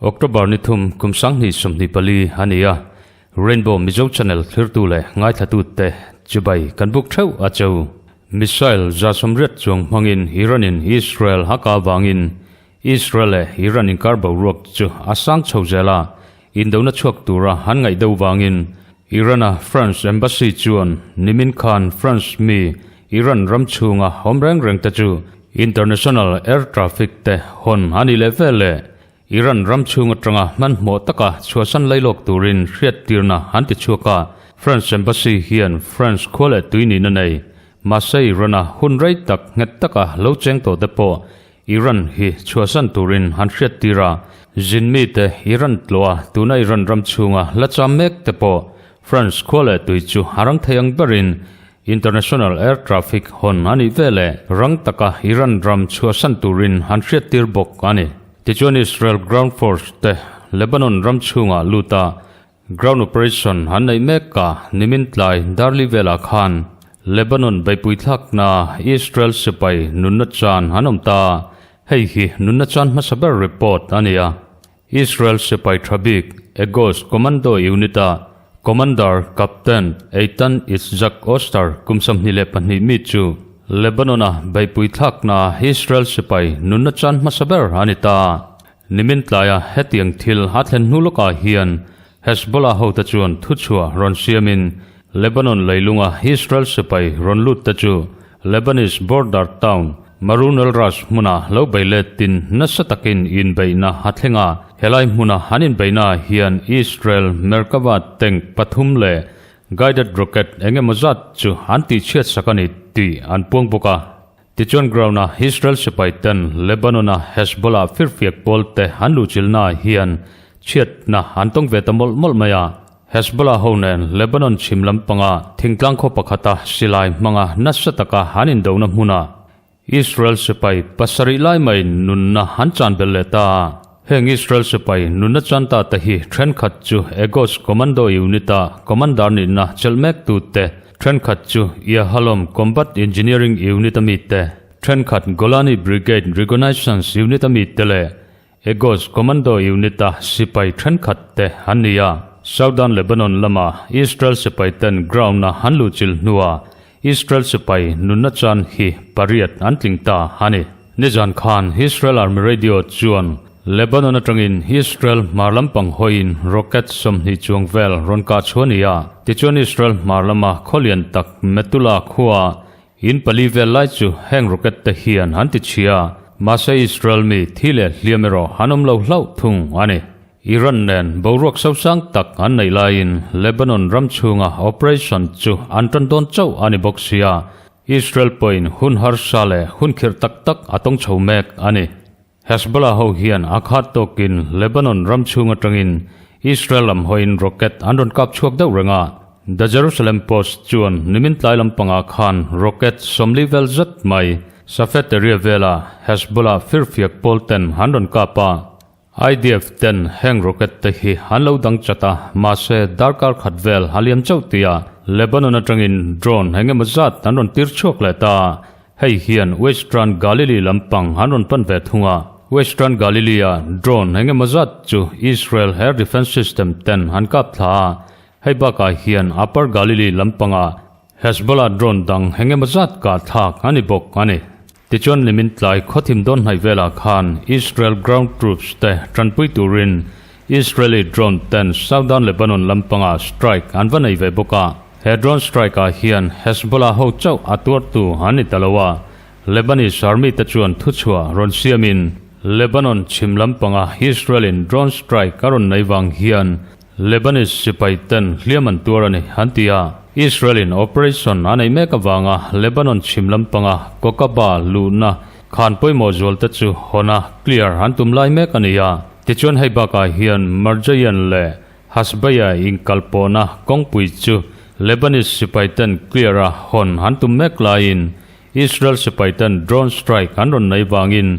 October ni thum kum 2024 a ni a, Rainbow Mizo Channel thlirtu leh ngaithlatute chibai kan buk theuh a cheu. Missile 180 chuang hmangin Iran-in Israel a kah avangin Israel leh Iran inkar boruak chu a sang chho zel a, indona chhuak tura an ngaih deuh vangin Iran-a France Embassy chuan nimin khan France mi Iran ram chhunga awm reng reng te chu international air traffic te hawn a ni leh vel leh Iran ram chhung atanga hmanhmawh taka chhuahsan lailawk turin hriattirna an ti chhuak a, France Embassy hian France khua leh tui nihna nei mahse Iran-a hun rei tak nghet taka lo cheng tawh te pawh Iran hi chhuahsan turin an hriattir a, zin mite Iran tlawh a tuna Iran ram chhunga la cham mek te pawh France khua leh tui chu a rang thei ang berin International air traffic hawn a nih veleh rang taka Iran ram chhuahsan turin an hriattir bawk a ni. Tichuan Israel Ground Force te Lebanon ram chhungah lut a, ground operation an neih mek a, nimin tlai Darli velah khan Lebanon beihpui thlakna Israel sipai nunna chan an awm ta a, hei hi nunna chan hmasa ber report a ni a. Israel sipai tha bik Egoz Commando Unit-a Commander Captain Eitan Itzhak Oster kum 22 mi chu Lebanon-a beihpui thlakna Israel sipai nunna chan hmasa ber a ni ta. Nimin tlaia hetiang thil a thlen hnu lawkah hian Hezbollah hote chuan thuchhuah rawn siamin Lebanon leilunga Israel sipai rawn lut te chu Lebanese border town Maroun el Ras hmuna lo bei letin nasa takin inbeihna a thleng a, helai hmuna an inbeihna ah hian Israel Merkava tank pathum leh guided rocket eng emaw zat chu an tihchhiat sak a ni tih an puang bawk a. Tichuan ground-a Israel sipai ten Lebanon-a Hezbollah firfiak pawl te an luhchilhna ah hian chhiatna an tawng ve ta mawlh mawlh mai a. Hezbollah ho nen Lebanon chhim lampanga thingtlang khaw pakhata silai hmanga nasa taka an indona hmunah Israel sipai pasarih lai mai nunna an chan belh leh ta a. Heng Israel sipai nunna chan ta te hi thenkhat chu Egoz Commando Unit-a commander nihna chelh mek tu te, thenkhat chu Yahalom Combat Engineering Unit-a mi te, thenkhat Golani Brigade Reconnaissance Unit-a mi te leh Egoz Commando Unit-a sipai thenkhat te an ni a. Southern Lebanon lama Israel sipai ten ground-a an luhchilh hnuah Israel sipai nunna chan hi pariat an tling ta a ni. Nizan khan Israel Army Radio chuan Lebanon atangin Israel hmar lampang hawiin rocket 20 chuang vel rawn kah chhuah a ni a. Tichuan Israel hmar lama khawlian tak Metula khuaah In pali vel lai chu heng rocket te hian an ti chhia a, mahse Israel mi thi leh hliam erawh an awm lo hlauh thung a ni. Iran nen boruak sosang tak an neih laiin Lebanon ram chhunga operation chu an tan dawn chauh a ni bawk sia, Israel pawhin hun harsa leh hun khirh tak tak a tawng chho mek a ni. Hezbollah ho hian a khat tawkin Lebanon ram chhung atangin Israel lam hawiin rocket an rawn kap chhuak deuh reng a. The Jerusalem Post chuan nimin tlai lampangah khan rocket 40 vel zet mai Safed area vela Hezbollah firfiak pawl ten an rawn kap a. IDF ten heng rocket te hi an lo dang chat a, mahse darkar khat vel a liam chauh tia Lebanon atangin drone eng emaw zat an rawn tir chhuak leh ta. Hei hian Western Galilee lampang an rawn pan ve thung a, Western Galilee-a drone eng emaw zat chu Israel Air Defence System ten an kap thla a, hei bakah hian Upper Galilee lampangah Hezbollah drone dang eng emaw zat kah thlak a ni bawk a ni. Tichuan nimin tlai khawthim dawn hnaih velah khan Israel ground troops te tanpui turin Israeli drone ten Southern Lebanon lampangah strike an va nei ve bawk a. He drone strike ah hian Hezbollah ho chauh a tuartu an ni ta lo a, Lebanese army te chuan thuchhuah rawn siamin Lebanon chhim lampanga Israel in drone strike a rawn nei vang hian Lebanese sipai ten hliam an tuar a ni, an ti a. Israel in operation a nei mek avanga Lebanon chhim lampanga Kokaba luhna khan pawimawh zual te chu hawn a clear an tum lai mek a ni a. Tichuan hei bakah hian Marjayan leh Hasbaya inkalpawhna kawngpui chu Lebanese sipai ten clear a hawn an tum mek laiin Israel sipai ten drone strike an rawn nei vangin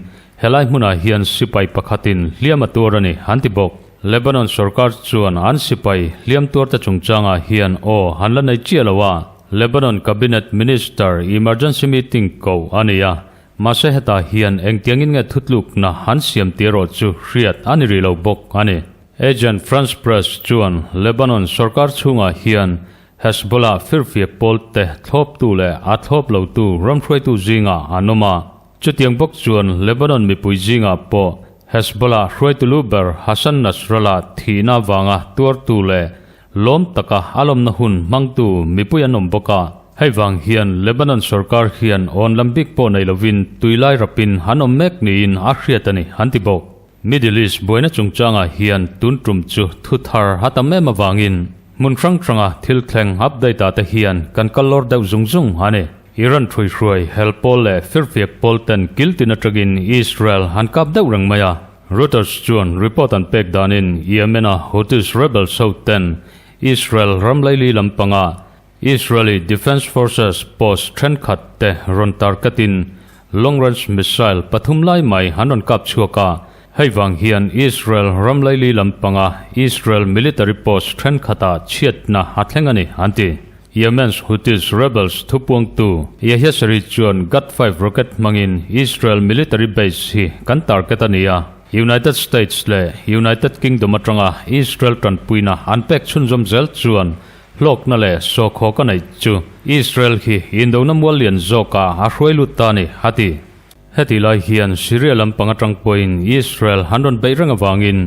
helai hmunah hian sipai pakhatin hliam a tuar a ni, an ti bawk. Lebanon sorkar chuan an sipai hliam tuarte chungchangah hian aw han la nei chiah lo a, Lebanon Cabinet Minister emergency meeting ko a ni a, mahse hetah hian engtiangin nge thutlukna han siam tih erawh chu hriat a ni rih lo bawk a ni. Agent France Press chuan Lebanon sorkar chhungah hian Hezbollah firfiak pawlte thlawptu leh a thlawp lotu ramhruaitu zingah an awm a. Chutiang bawk chuan Lebanon mipui zingah pawh Hezbollah hruaitu lu ber Hassan Nasrallah thihna avanga tuartu leh lawm taka a lawmna hun hmangtu mipui an awm bawk a. Hei vang hian Lebanon sorkar hian awn lam bik pawh nei lovin tuilai rapin an awm mek niin a hriat a ni, an ti bawk. Middle East buaina chungchangah hian tun tum chu thu thar a tam em avangin hmun hrang hranga thil thleng update ah te hian kan kal lawr deuh zung zung a ni. Iran hruihruai hel pawl leh firfiak pawl ten kil tin atangin Israel han kap deuh reng mai a. Reuters chuan report an pek danin Yemen-a Houthis rebels ho ten Israel ram laili lampanga Israeli Defence Forces post thenkhat te rawn target-in long range missile pathum lai mai an rawn kap chhuak a, hei vang hian Israel ram laili lampanga Israel military post thenkhatah chhiatna a thleng a ni, an ti. Yemen's Houthis rebels thupuangtu Yahya Saree chuan Gat-5 rocket hmangin Israel military base hi kan target a ni a, United States leh United Kingdom atanga Israel tanpuina an pek chhunzawm zel chuan Hlawkna leh sawkhawk a neih chu Israel hi indona mual lian zawkah a hruai lut ta a ni, a ti. Heti lai hian Syria lampang atang pawhin Israel an rawn beih reng avangin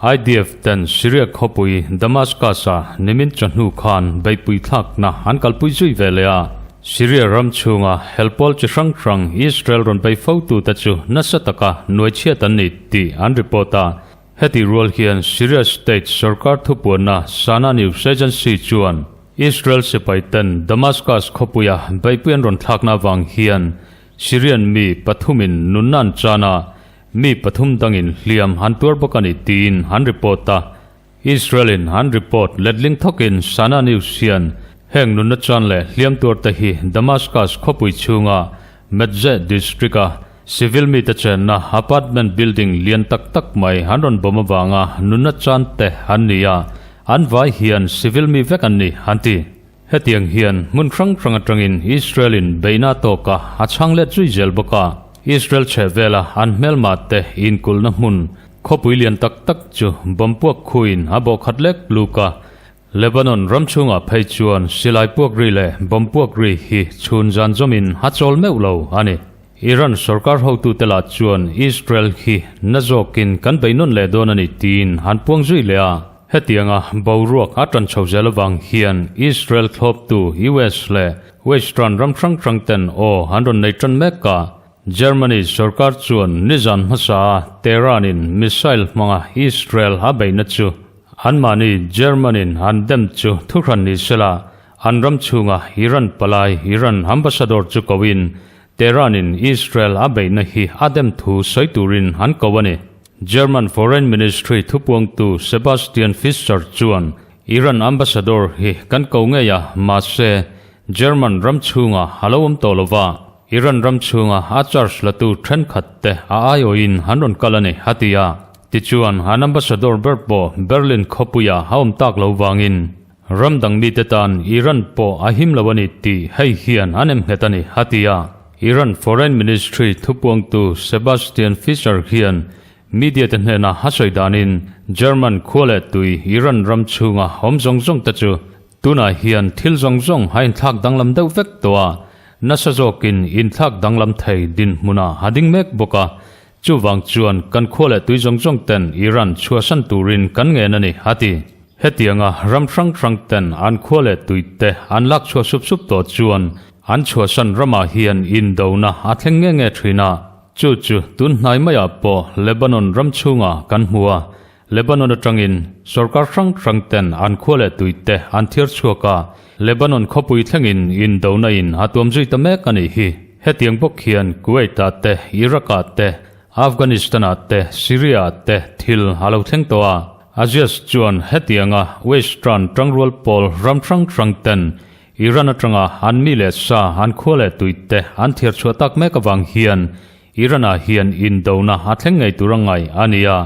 IDF ten Syria khawpui Damascus-a nimin chawhnu khan beihpui thlakna an kalpui zui ve leh a. Syria ram chhunga helpawl chi hrang hrang Israel rawn bei fotute chu nasa taka nuaichhiat an ni tih an report a. Heti rual hian Syria state sorkar thupuanna Sana News Agency chuan Israel sipai ten Damascus khawpuia beihpui an rawn thlakna avang hian Syrian mi pathumin nunna an chan a, mi pathum dangin hliam an tuar bawk a ni tiin an report a. Israel-in an report letling thawkin Sana News hian heng nunna chan leh hliam tuarte hi Damascus khawpui chhunga Medzeh District-a Civil mite chenna apartment building lian tak tak mai an rawn bawm avanga nunna chan te an ni a, an vai hian civil mi vek an ni, an ti. Hetiang hian hmun hrang hrang atangin Israel-in beihna tawka a chhang let zui zel bawk a, Israel chheh vela an hmelma te inkulhna hmun khawpui lian tak tak chu bomb puak khuin a bawhkhat lek luk a, Lebanon ram chhungah phei chuan silai puak ri leh bomb puak ri hi chhun zan zawmin a chawl meuh lo a ni. Iran sorkar hotute lah chuan Israel hi na zawkin kan bei nawn leh dawn a ni tiin an puang zui leh a. Hetianga boruak a tan chho zel avang hian Israel thlawptu US leh Western ram hrang hrang ten aw an rawn nei tan mek a. Germany sorkar chuan nizan hmasaa Tehran-in missile hmanga Israel a beihna chu Anmahni German-in an dem chu thuhran ni sela, an ram chhunga Iran palai Iran ambassador chu koin Tehran-in Israel a beihna hi a dem thu sawi turin an ko a ni. German Foreign Ministry thupuangtu Sebastian Fischer chuan Iran ambassador hi kan ko ngei a, mahse German ram chhunga a lo awm tawh lova, Iran ram chhunga a charge latu thenkhat te a aiawhin an rawn kal a ni, a ti a. Tichuan, an ambassador ber pawh Berlin khawpuia a awm tak lo vangin ram dang mite tan Iran pawh a him lo a ni tih hei hian an em nghet a ni, a ti a. Iran Foreign Ministry thupuangtu Sebastian Fischer hian media te hnena a sawi danin German khua leh tui Iran ram chhunga awm zawng zawng te chu tunah hian thil zawng zawng a inthlak danglam deuh vek tawh a, nasa zawkin inthlak danglam thei dinhmunah a ding mek bawk a. Chuvang chuan kan khua leh tui zawng zawng ten Iran chhuahsan turin kan ngen a ni, a ti. Hetianga ram hrang hrang ten an khua leh tui te an lak chhuah sup sup tawh chuan an chhuahsan ramah hian indona a thleng nge nge thin a. Chu chu tun hnai maiah pawh Lebanon ram chhungah kan hmu a, Lebanon atangin sorkar hrang hrang ten an khua leh tui te an thiar chhuak a, Lebanon khawpui thlengin indona in a tuam zui ta mek a nih hi. Hetiang bawk hian Kuwait-ah te, Iraq-ah te, Afghanistan-ah te, Syria-ah te thil a lo thleng tawh a. Aziz chuan hetianga Western tangrual pawl ram hrang hrang ten Iran atanga an mi leh sa an khua leh tui te an thiar chhuah tak mek avang hian Iran-ah hian indona a thleng ngei tur a ngaih a ni a.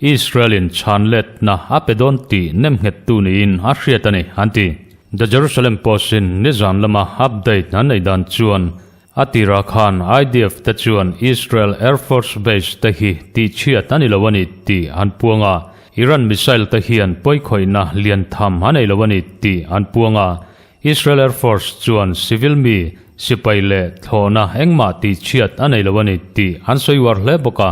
Israel-in chhan letna a pe dawn tih nemnghettu niin a hriat a ni, an ti. The Jerusalem Post-in nizan lama update an nei dan chuan a tirah khan IDF te chuan Israel Air Force Base te hi tihchhiat a ni lo a ni tih an puang a, Iran missile te hian pawikhawihna lian tham a nei lo a ni tih an puang a, Israel Air Force chuan civil mi, sipai leh thlawhna engmah tihchhiat a nei lo a ni tih an sawi uar hle bawk a.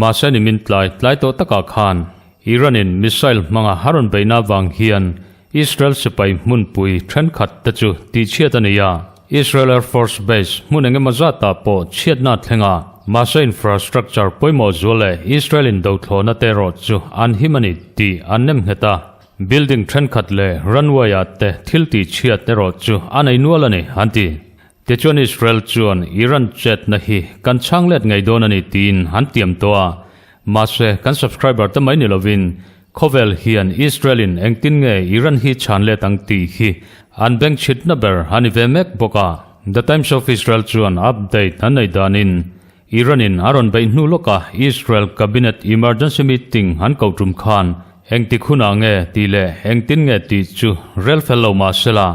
Mahse nimin tlai tlai tawh takah khan Iran-in missile hmanga a rawn beihna avang hian Israel sipai hmunpui thenkhat te chu tihchhiat a ni a. Israel Air Force Base hmun eng emaw zatah pawh chhiatna a thleng a, mahse infrastructure pawimawh zual leh Israel-in dothlawhna te erawh chu an him a ni tih an nem nghet a. Building thenkhat leh runway-ah te thil tihchhiat erawh chu a nei nual a ni, an ti. Tichuan Israel chuan Iran chetna hi kan chhang let ngei dawn a ni tiin an tiam tawh a, mahse kan subscriber te mai ni lovin khawvel hian Israel in engtin nge Iran hi chhan let ang tih hi an beng chhitna ber a ni ve mek bawk a. The Times of Israel chuan update an nei danin Iran in a rawn beih hnu lawka Israel Cabinet emergency meeting an koh tum khan engtik hunah nge tih leh engtin nge tih chu rel fel lo mahsela,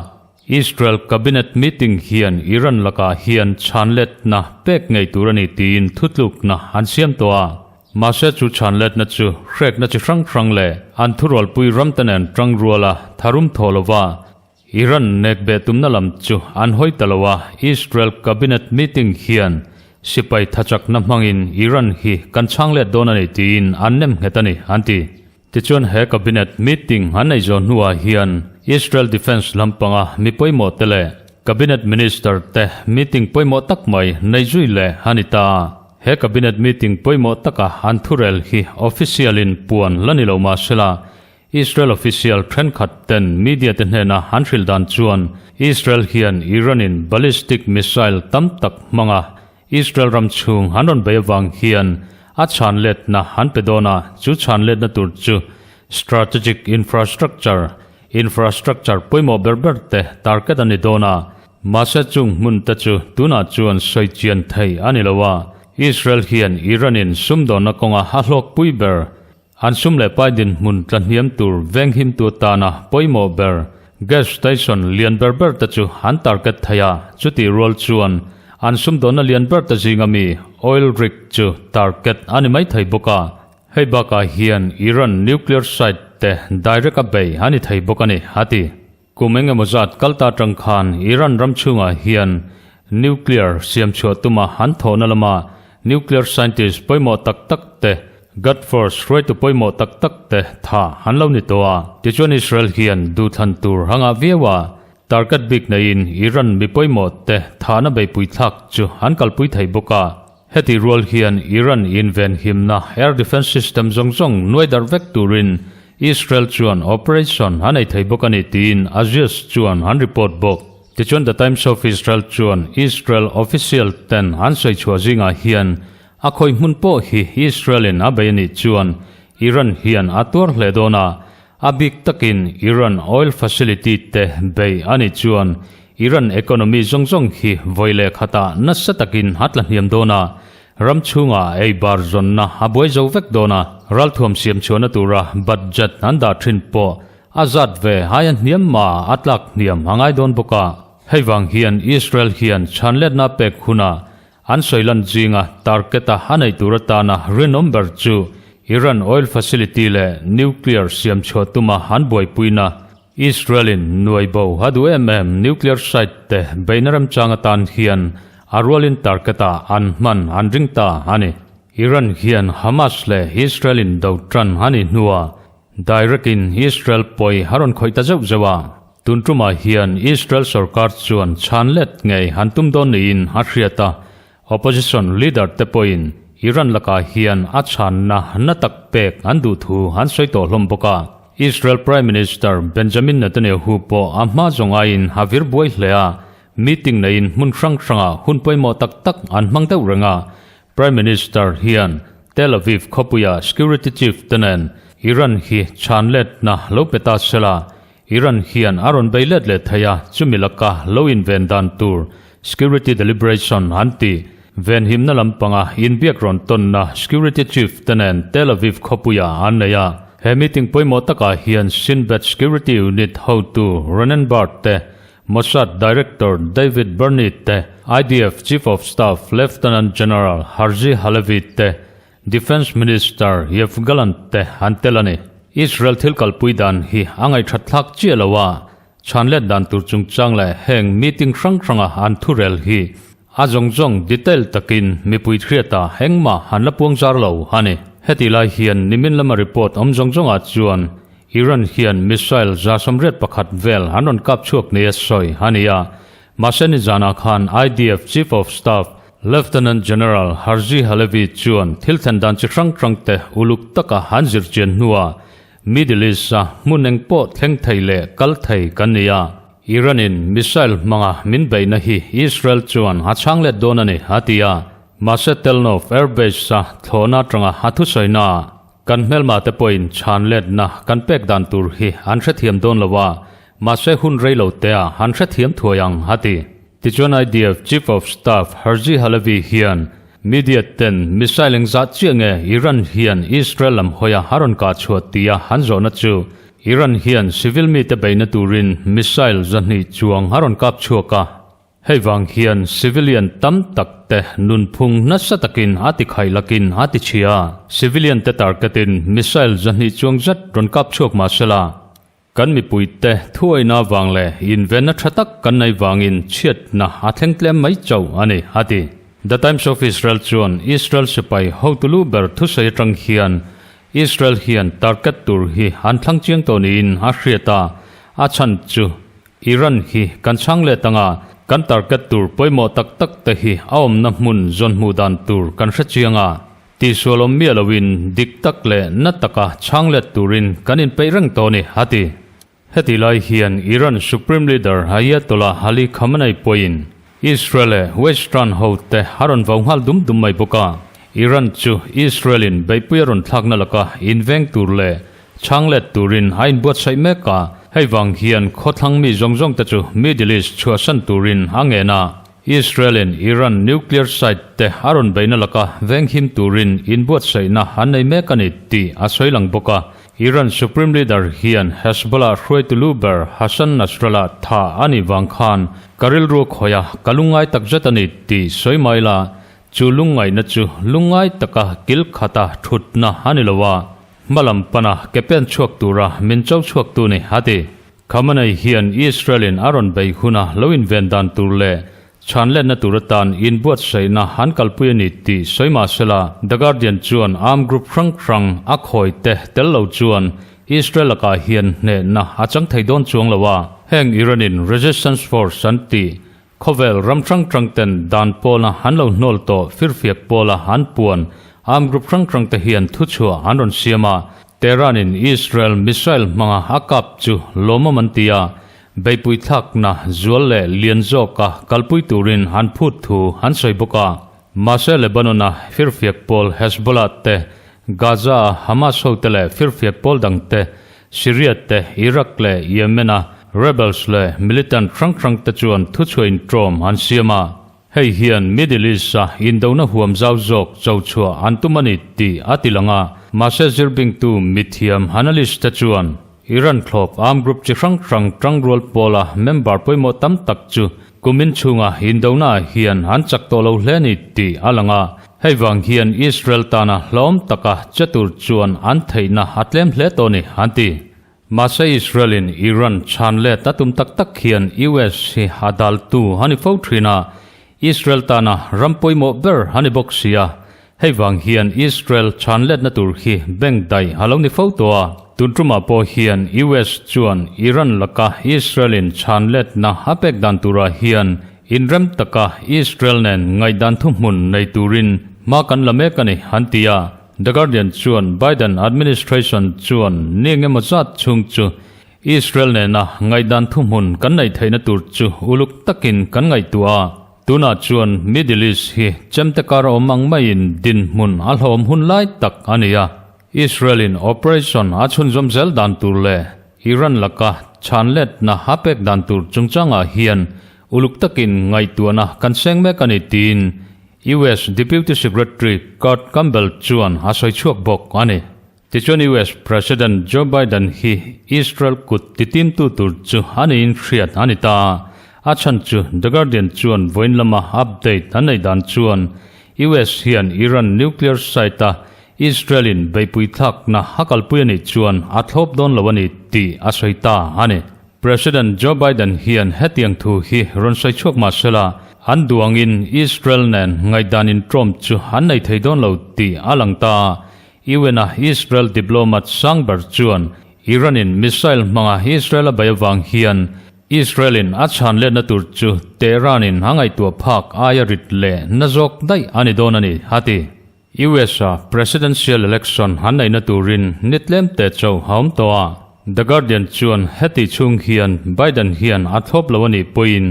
Israel Cabinet meeting hian Iran lakah hian chhanletna pek ngei tur a ni tiin thutlukna an siam tawh a. Mahse chu chhanletna chu hrekna chi hrang hrang leh an thurualpui ramte nen tang ruala tharum thawh lova Iran nek beh tumna lam chu an hawi ta lo a. Israel Cabinet meeting hian sipai thachakna hmangin Iran hi kan chhanglet dawn a ni tiin an nem nghet a ni, an ti. Tichuan he Cabinet meeting an nei zawh hnuah hian Israel Defence lampanga mi pawimawh te leh Cabinet Minister te meeting pawimawh tak mai nei zui leh a ni ta. He Cabinet meeting pawimawh taka an thurel hi official in puan la ni lo mahsela Israel official thenkhat ten media te hnena an hrilh dan chuan Israel hian Iran in ballistic missile tam tak hmanga Israel ram chhung an rawn bei avang hian a chhan letna an pe dawn a, chu chhan letna tur chu strategic infrastructure, infrastructure pawimawh ber ber te target a ni dawn a, mahse chung hmun te chu tunah chuan sawi chian thei a ni lo a, Israel hian Iran in sumdawnna kawnga a hlawkpui ber An sum leh pai dinhmun tlahniam tur venghimtu atana pawimawh ber gas station lian ber ber te chu an target thei a, chutih rual chuan an sumdawnna lian ber te zinga mi oil rig chu target a ni mai thei bawk a. Hei bakah hian Iran nuclear site te direct a bei a ni thei bawk a ni, a ti. Kum eng emaw zat kal ta atang khan Iran ram chhungah hian nuclear siam chhuah tuma an thawhna lama nuclear scientist pawimawh tak tak te, Gut Force hruaitu pawimawh tak tak te tha an lo ni tawh a. Tichuan Israel hian duhthlan tur a ngah viau a, target bik neiin Iran mi pawimawh te thahna beipui thlak chu an kalpui thei bawk a. Heti rual hian Iran invenhimna air defence system zawng zawng nuai darh vek turin Israel chuan operation a nei thei bawk a ni tiin Axios chuan an report bawk. Tichuan The Times of Israel chuan Israel official ten an sawi chhuah zingah hian a khawi hmun pawh hi Israel in a bei a nih chuan Iran hian a tuar hle dawn a, A bik takin Iran oil facility te bei a nih chuan Iran economy zawng zawng hi vawi leh khatah nasa takin a tla hniam dawn a, ram chhungah ei bar zawnna a buai zo vek dawn a, ralthuam siam chhuahna tura budget an dah thin pawh a zat ve aia hniam mah a tlak hniam a ngai dawn bawk a. Hei vang hian Israel hian chhanletna pek hunah An sawi lan zinga target-a a neih tur atana rinawm ber chu Iran oil facility leh nuclear siam chhuah tuma an buaipuina Israel-in nuai bo a duh em em nuclear site te beihna remchang atan hian a rualin target-ah an hman an ring ta a ni. Iran hian Hamas leh Israel-in do tan a nih hnuah direct-in Israel pawi a rawn khawih ta zeuh zeuh a. Tun tumah hian Israel sorkar chuan chhan let ngei han tum dawn niin a hriat a, opposition leader te pawhin Iran lakah hian a chhanna na tak pek an duh thu an sawi tawh hlawm bawk a. Israel Prime Minister Benjamin Netanyahu pawh a hma zawng aiin a vir buai hle a, meeting neiin hmun hrang hrangah hun pawimawh tak tak an hmang deuh reng a, Prime Minister hian Tel Aviv khawpuia security chief te nen Iran hi chhan letna lo pe ta sela, Iran hian a rawn bei let leh thei a, chumi laka lo inven dan tur security deliberation an ti. Venhimna lampanga inbiak rawn tawnna Security Chief te nen Tel Aviv khawpuiah an nei a. He meeting pawimawh takah hian Shin Bet Security Unit hotu Ronen Bar te, Mossad Director David Barnea te, IDF Chief of Staff Lieutenant General Herzi Halevi te, Defence Minister Yoav Gallant te an tel a ni. Israel thil kalpui dan hi a ngaihthat thlak chiah lo a, chhanlet dan tur chungchang leh heng meeting hrang hranga an thurel hi a zawng zawng detail takin mipui hriata engmah an la puang zar lo a ni. Heti lai hian nimin lama report awm zawng zawngah chuan Iran hian missile 181 vel an rawn kap chhuak nei a sawi a ni a, mahse nizanah khan IDF Chief of Staff Lieutenant General Herzi Halevi chuan thil thlen dan chi hrang hrang te uluk taka an zir chian hnuah Middle East-a hmun eng pawh thleng thei leh kal thei kan ni a, Iran-in missile hmanga min beihna hi Israel chuan a chhang let dawn a ni, a ti a. Mahse Tel Nov Air Base-a thlawhna atanga a thusawiinaah kan hmelma te pawhin chhan letna kan pek dan tur hi an hrethiam dawn lo a, mahse hun rei lo tea an hrethiam thuai ang, a ti. Tichuan IDF Chief of Staff Herzi Halevi hian media ten missile engzah chiah nge Iran hian Israel lam hawia a rawn kah chhuah tia an zawhna chu Iran hian civil mite beihna turin missile 200 chuang a rawn kap chhuak a, hei vang hian civilian tam tak te nunphung nasa takin a ti khaih lakin a ti chhia. Civilian te target-in missile 200 chuang zet rawn kap chhuak mahsela, Kan mipuite thuawihna vang leh invenna tha tak kan nei vangin chhiatna a thleng tlem mai chauh a ni, a ti. The Times of Israel chuan Israel sipai hotu lu ber thusawi atang hian Israel hian target tur hi an thlang chiang tawh niin a hriat a, a chhan chu Iran hi kan chhang let anga kan target tur pawimawh tak tak te hi a awmna hmun zawn hmuh dan tur kan hre chiang a. Tihsual awm miah loin dik tak leh na taka chhang let turin kan inpeih reng tawh a ni, a ti. Heti lai hian Iran Supreme Leader Ayatollah Ali Khamenei pawhin Israel leh Western hote a rawn vau nghal dum dum mai bawk a. Iran chu Israel-in beihpui a rawn thlakna laka inveng tur leh chhang let turin a inbuatsaih mek a. Hei vang hian khawthlang mi zawng zawngte chu Middle East chhuahsan turin a ngen a. Israel-in Iran nuclear site te a rawn beihna laka venghim turin inbuatsaihna an nei mek a ni tih a sawi lang bawk a. Iran Supreme Leader hian Hezbollah hruaitu lu ber Hassan Nasrallah tha a nih vang khan ka rilru khawi a, ka lungngai tak zet a ni tih sawi mai la, chu lungngaihna chu lungngai taka kil khata thutna a ni lo a, hmalam pana ke pen chhuak tura min cho chhuaktu ni a ti. Khamenei hian Israel-in a rawn bei huna lo inven dan tur leh chhanletna tur atan inbuatsaihna an kalpui a ni tih sawi mah sela, The Guardian chuan armed group hrang hrang a khawi te tel lo chuan Israel lakah hian hnehna a chang thei dawn chuang lo a, heng Iran-in resistance force an tih Khawvel ram hrang hrang ten dan pawla an lo hnawl tawh firfiak pawla an puan armed group hrang hrang te hian thuchhuah an rawn siam a, Tehran in Israel missile hmanga a kap chu lawmawm an ti a, beihpui thlakna zual leh lian zawka kalpui turin an phut thu an sawi bawk a. Mahse Lebanon a firfiak pawl Hezbollah te, Gaza a Hamas hote leh firfiak pawl dang te, Syria te, Iraq leh Yemen a rebels leh militant hrang hrang te chuan thuchhuah inṭawm an siam a. Hei hian Middle East a indona huam zau zawk cho chhuah an tum a ni tih a ti lang a. Mahse zirbingtu mithiam analyst te chuan Iran thlawp armed group chi hrang hrang tangrual pawla member pawimawh tam tak chu kumin chhunga indona ah hian an chak tawh lo hle a ni tih a lang a. Hei vang hian Israel tana hlawm taka che tur chuan an theihna a tlem hle tawh a ni, an ti. Mahse Israel-in Iran chhan let a tum tak tak hian US hi a daltu a ni fo thin a, Israel tana ram pawimawh ber a ni bawk si a. Hei vang hian Israel chhan letna tur hi bank daih a lo ni fo tawh a. Tun tumah pawh hian US chuan Iran laka Israel-in chhan letna a pek dan turah hian Inrem taka Israel nen ngaihdan thuhmun nei turin hma kan la mek a ni, an ti a. The Guardian chuan Biden administration chuan ni engemaw zat chhung chu Israel nena ngaihdan thuhmun kan neih theihna tur chu uluk takin kan ngaihtuah a. Tunah chuan Middle East hi chemte kar a awm ang maiin dinhmun a hlawm hun lai tak a ni a. Israel-in operation a chhunzawm zel dan tur leh Iran laka chhanletna a pek dan tur chungchangah hian uluk takin ngaihtuahna kan seng mek a ni tiin. US Deputy Secretary Kurt Campbell chuan a sawi chhuak bawk a ni. Tichuan US President Joe Biden hi Israel kut titimtu tur chu a niin hriat a ni ta. A chhan chu The Guardian chuan vawiin lama update an nei dan chuan US hian Iran nuclear site-a Israel-in beihpui thlakna a kalpui a nih chuan a thlawp dawn lo a ni tih a sawi ta a ni. President Joe Biden hian hetiang thu hi rawn sawi chhuak mah sela, an duh angin Israel nen ngaihdan inṭawm chu an nei thei dawn lo tih a lang ta. UN-a Israel diplomat sang ber chuan Iran-in missile hmanga Israel a bei avang hian Israel-in a chhan letna tur chu Tehran-in a ngaihtuah phak aia rit leh na zawk daih a ni dawn a ni, a ti. US-a presidential election han neihna turin ni tlem te chauh a awm tawh a, The Guardian chuan heti chhung hian Biden hian a thlawp lo a nih pawhin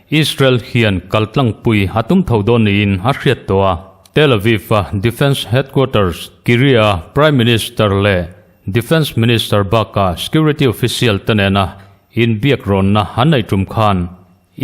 Israel hian kaltlangpui a tum tho dawn niin a hriat tawh a. Tel Aviv-a Defence Headquarters, Kiria Prime Minister leh Defence Minister bakah security official te nena inbiak rawnna an neih tum khan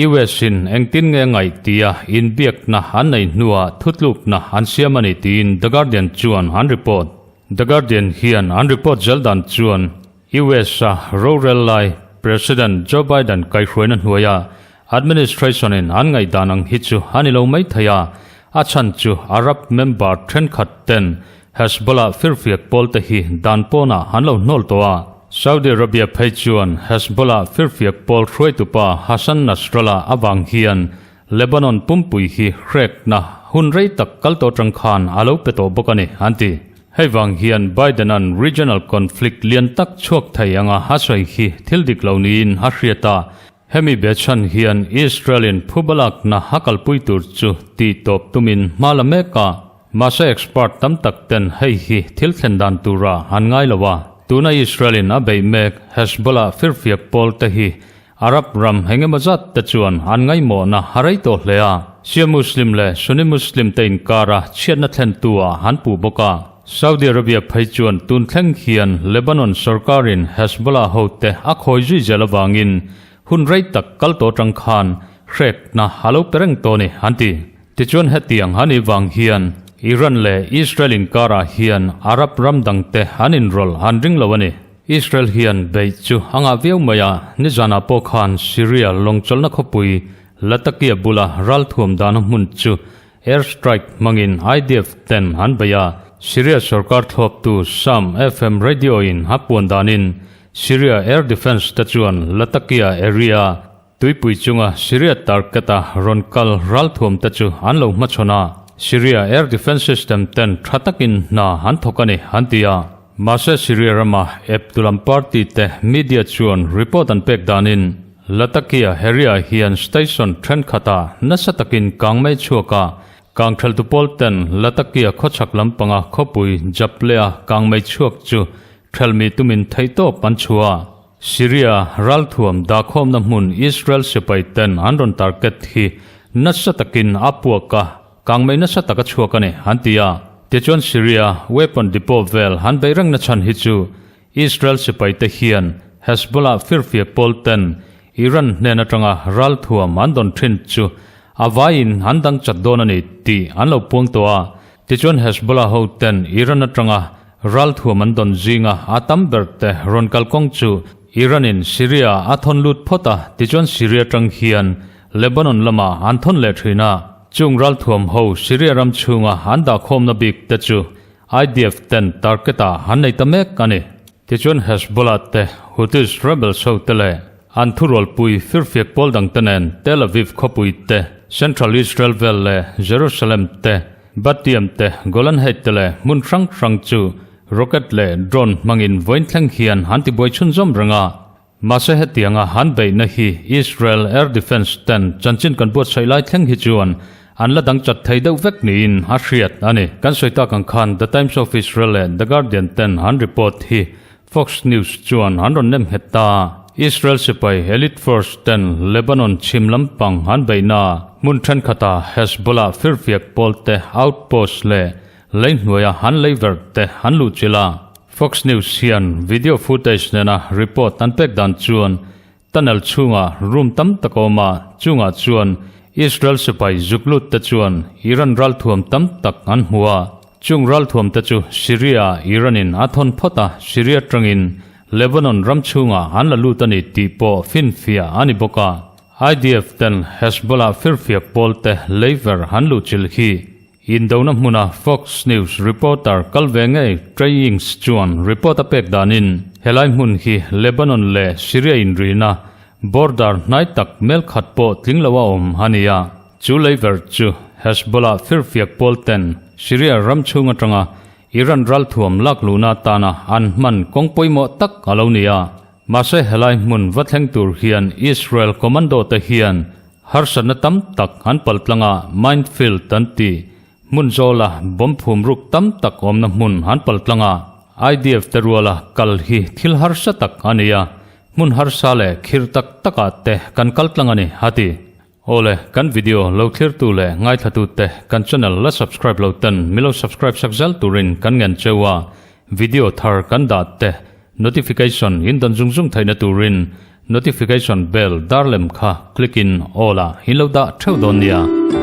US-in engtin nge ngaih tia inbiakna an nei hnuah thutlukna an siam a ni tiin The Guardian chuan an report. The Guardian hian an report zel dan chuan US-a rorel lai President Joe Biden kaihhruaina hnuaia administration-in an ngaihdan ang hi chu a ni lo mai thei a, a chhan chu Arab member thenkhat ten Hezbollah firfiak pawlte hi dan pawnah an lo hnawl tawh a. Saudi Arabia phei chuan Hezbollah firfiak pawl hruaitupa Hassan Nasrallah avang hian Lebanon pumpui hi hrekna hun rei tak kal tawh atang khan a lo pe tawh bawk a ni, an ti. Hei vang hian Biden-a'n regional conflict lian tak chhuak thei anga a sawi hi thil dik lo niin a hriat a, Hemi behchhan hian Israel-in phubalakna a kalpui tur chu tih tawp tumin hma la mek a, mahse expert tam tak ten hei hi thil thlen dan tura an ngai lo a. Tuna Israel-in a beih mek Hezbollah firfiak pawl te hi Arab ram engemaw zat te chuan an ngaihmawhna a rei tawh hle a, Shia Muslim leh Sunni Muslim te inkara chhiatna thlentu ah an puh bawk a. Saudi Arabia phei chuan tun thleng hian Lebanon sorkarin Hezbollah hote a khawi zui zel avangin hun rei tak kal tawh atang khan hrekna a lo pe reng tawh a ni, an ti. Tichuan hetiang a nih vang hian Iran leh Israel inkarah hian Arab ram dangte an inrawlh an ring lo a ni. Israel hian beih chu a ngah viau mai a, nizanah pawh khan Syria lawngchawlhna khawpui Latakia bula ralthuam dahna hmun chu Air strike hmangin IDF ten an bei a, Syria sorkar thlawptu Sham FM radio in a puan danin Syria air defence te chuan Latakia area tuipui chunga Syria target a rawn kal ralthuam te chu an lo hmachhawn a, Syria air defence system ten tha takin hna an thawk a ni an ti a. Mahse Syria rama ep tulam party te media chuan report an pek danin Latakia area hian station thenkhatah nasa takin kang mai chhuak a, kang theltu pawl ten Latakia khawchhak lampanga khawpui Jableh-a kang mai chhuak chu thelmi tumin theihtawp an chhuah a. Syria ralthuam dahkhawmna hmun Israel sipai ten an rawn target hi nasa takin a puak a, kang mai nasa taka chhuak a ni, an ti a. Tichuan Syria weapon depot vel an beih rengna chhan hi chu Israel sipaite hian Hezbollah firfiak pawl ten Iran hnen atanga ralthuam an dawn thin chu a vaiin an dang chat dawn a ni tih an lo puang tawh a. Tichuan Hezbollah ho ten Iran atanga ralthuam an dawn zinga a tam ber te rawn kalkawng chu Iran in Syria a thawn lut phawt a, tichuan Syria atang hian Lebanon lamah an thawn leh thin a. Chung ralthuam ho Syria ram chhunga an dahkhawmna bik te chu IDF ten target ah an nei ta mek a ni. Tichuan Hezbollah te, Houthis rebels ho te leh an thurualpui firfiak pawl dang te nen Tel Aviv khawpui te, Central Israel vel leh Jerusalem te, Bat Yam te, Golan Height te leh hmun hrang hrang chu rocket leh drone hmangin vawiin thleng hian an tibuai chhunzawm reng a. Mahse hetianga han beihna hi Israel Air Defence ten chanchin kan buatsaih lai thleng hi chuan an la dang chat thei deuh vek niin a hriat a ni. Kan sawi tak ang khan The Times of Israel leh The Guardian ten an report hi Fox News chuan an rawn nem nghet ta. Israel sipai elite force ten Lebanon chhim lampang an beihna hmun thenkhatah Hezbollah firfiak pawlte outpost leh Lei hnuaia han lei ver te an luh chilh a, Fox News hian video footage nena report an pek dan chuan tunnel chhungah room tam tak a awm a, chungah chuan Israel sipai zuk lut te chuan Iran ralthuam tam tak an hmu a, chung ralthuam te chu Syria ah Iran in a thawn phawt a, Syria tangin Lebanon ram chhungah an la lut a ni tih pawh finfiah a ni bawk a. IDF ten Hezbollah firfiak pawl te leiver an luhchilh hi Indona hmuna Fox News reporter kal ve ngei Trey Yingst chuan report a pek danin helai hmun hi Lebanon leh Syria inrihna border hnai tak mel khat pawh tling lo a awm a ni a. Chu leiver chu Hezbollah firfiak pawl ten Syria ram chhung atanga Iran ralthuam lak luhna atana an hman kawng pawimawh tak a lo ni a. Mahse helai hmun va thleng tur hian Israel commando te hian Harsatna tam tak an paltlang a, minefield an ti. Hmun zawla bomb phum ruk tam tak awmna hmun an paltlang a, IDF te ruala kal hi thil harsa tak a ni a, hmun harsa leh khir tak takah te kan kal tlang a ni, a ti. Awle, kan video lo thlirtu leh ngaithlatute te kan channel la subscribe lo ten milo subscribe sak zel turin kan ngen cheu a, video thar kan dah te Notification in dawn zung zung theihna turin notification bell dar lem kha click in all ah in lo dah theuh dawn nia.